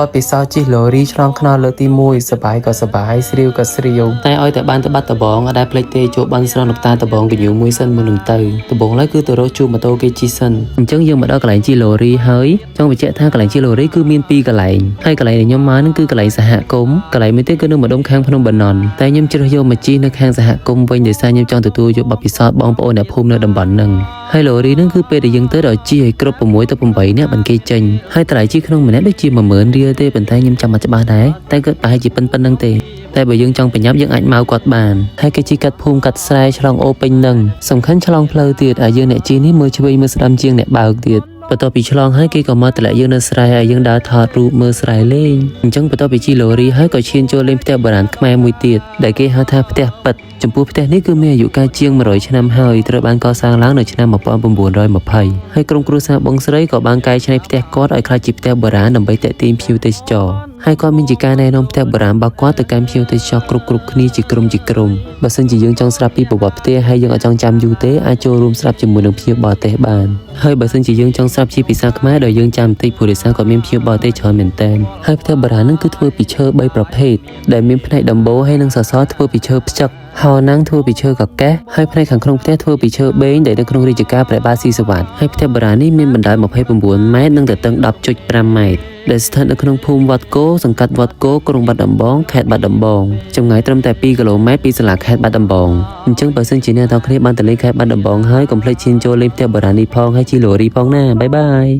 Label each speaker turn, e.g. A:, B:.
A: បទពិសោធន៍ជិះឡូរីឆ្លងថ្នល់លើកទី1សបាយក៏សបាយស្រាវក៏ស្រាវតែឲ្យតែបានទៅបាត់ដបងអត់ដែលភ្លេចទេចូលបន់ស្រន់លោកតាដបងកញូមួយសិនមុននឹងទៅដបងឡើយគឺទៅរកជួម៉ូតូគេជិះសិនអញ្ចឹងយើងមកដល់កន្លែងជិះឡូរីហើយចង់បញ្ជាក់ថាកន្លែងជិះឡូរីគឺមានពីរកន្លែងហើយកន្លែងដែលខ្ញុំមកហ្នឹងគឺកន្លែងសហគមន៍កន្លែងមួយទៀតគឺនៅម្ដុំខាងភ្នំបាណន់តែខ្ញុំជ្រើសយកមកជិះនៅខាងសហគមន៍វិញដោយសារខ្ញុំចង់ទទួលយកបទពិសោធន៍បងប្អូនអ្នកភូមិនៅតំបន់ហ្នឹងហើយឡូរីហ្នឹងគឺពេលដែលយើងទៅដល់ជិះឲ្យគ្រប់6ទៅ8នាក់បានគេចេញហើយតម្លៃជិះក្នុងម្នាក់ដូចជា10000រៀលទេប៉ុន្តែខ្ញុំចាំអត់ច្បាស់ដែរតែគឺប្រហែលជាប៉ុណ្្នឹងទេតែបើយើងចង់ប្រញាប់យើងអាចមកគាត់បានហើយគេជិះកាត់ភូមិកាត់ស្រែឆ្លងអូពេញនឹងសំខាន់ឆ្លងផ្លូវទៀតហើយយើងអ្នកជិះនេះមើលឆ្វេងមើលស្ដាំជាងអ្នកបើកទៀតបន្ទាប់ពីឆ្លងហើយគេក៏មកតម្លាក់យើងនៅស្រែហើយយើងដើរថតរូបមើលស្រែលេងអញ្ចឹងបន្ទាប់ពីជិះឡូរីហើយក៏ឈានចូលលេងផ្ទះបុរាណខ្មែរមួយទៀតដែលគេហៅថាផ្ទះប៉ិតចំពោះផ្ទះនេះគឺមានអាយុកាលជាង100ឆ្នាំហើយត្រូវបានកសាងឡើងនៅឆ្នាំ1920ហើយក្រុមគ្រួសារបងស្រីក៏បានកែច្នៃផ្ទះគាត់ឲ្យក្លាយជាផ្ទះបុរាណដើម្បីទាក់ទាញភ្ញៀវទេសចរហើយគាត់មានជាការណែនាំផ្ទះបុរាណរបស់គាត់ទៅកាន់ភ្ញៀវទេសចរគ្រប់គ្រប់គ្នាជាក្រុមជាក្រុមបើសិនជាយើងចង់ស្ដាប់ពីប្រវត្តិផ្ទះហើយយើងអត់ចង់ចាំយូរទេអាចចូលរួមស្ដាប់ជាមួយនឹងភ្ញៀវបរទេសបានហើយបើសិនជាយើងចង់ស្ដាប់ជាភាសាខ្មែរដោយយើងចាំបន្តិចព្រោះដោយសារគាត់មានភ្ញៀវបរទេសច្រើនមែនតើហើយផ្ទះបុរាណនឹងគឺធ្វើពីឈើ3ប្រភេទដែលមានផ្នែកដំបូលហើយនិងសសរធ្វើពីឈើផ្ចឹកហោណាំងធ្វើពីឈើកកេះហើយផ្នែកខាងក្នុងផ្ទះធ្វើពីឈើបេងដែលនៅក្នុងរាជការព្រះបាទស៊ីសុវត្ថិហើយផ្ទះបុរាណនេះមានបណ្ដោយ29ម៉ែត្រនិងទទឹង10.5ម៉ែត្រដែលស្ថិតនៅក្នុងភូមិវត្តគោសង្កាត់វត្តគោក្រុងបាត់ដំបងខេត្តបាត់ដំបងចម្ងាយត្រឹមតែ2គីឡូម៉ែត្រពីសាលាខេត្តបាត់ដំបងអញ្ចឹងបើសិនជាអ្នកទាំងគ្នាបានទៅលេងខេត្តបាត់ដំបងហើយកុំភ្លេចឈានចូលលេងផ្ទះបុរាណនេះផងហើយជិះឡូរីផងណាbye bye.